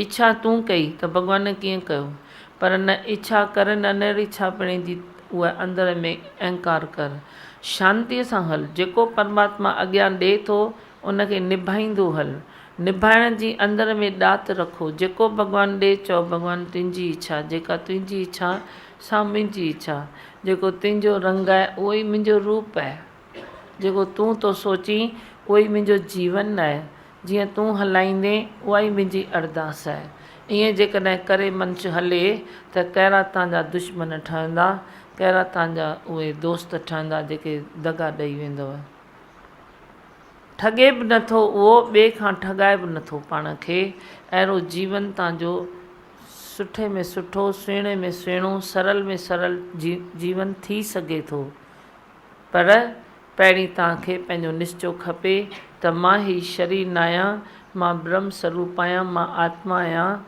اڇا تون ڪئي ته ڀڳوان ڪيئن ڪيو؟ پر نه اڇا ڪر نه نرڇا پڻي جي اها اندر ۾ اهنڪار ڪر. شانتيء سان هل. جيڪو پرماتما اڳيان ڏئي ٿو، ان کي نڀائيندو هل. نڀائڻ جي اندر ۾ ڏات رکو. جيڪو ڀڳوان ڏئي، چئو ڀڳوان تنهنجي اڇا، جيڪا تنهنجي اڇا، سا منهنجي اڇا. جيڪو تنهنجو رنگ آهي، اهو ئي منهنجو روپ آهي. جيڪو تون ٿو سوچين، اهو ئي منهنجو جيون آهي. جيئن تون هلائيندين، اها ئي منهنجي ارداس آهي. ائين جيڪڏهن ڪري منش هلي ته ڪهڙا تان جا دشمن ٺهندا، ڪهڙا تان جا اهي دوست ٺهندا جيڪي دغا ڏئي ويندؤ. ٺڳي به نه ٿو اهو، ٻئي کان ٺڳائي به نه ٿو پاڻ کي. اهڙو جيون تان جو سٺي ۾ سٺو، سهڻي ۾ سهڻو، سرل ۾ سرل جيون ٿي سگهي ٿو. پر پهرين توهان کي پنهنجو نشچو کپي ته مان هي شرير ناهيان، مان برهم سروپ آهيان، مان آتما آهيان.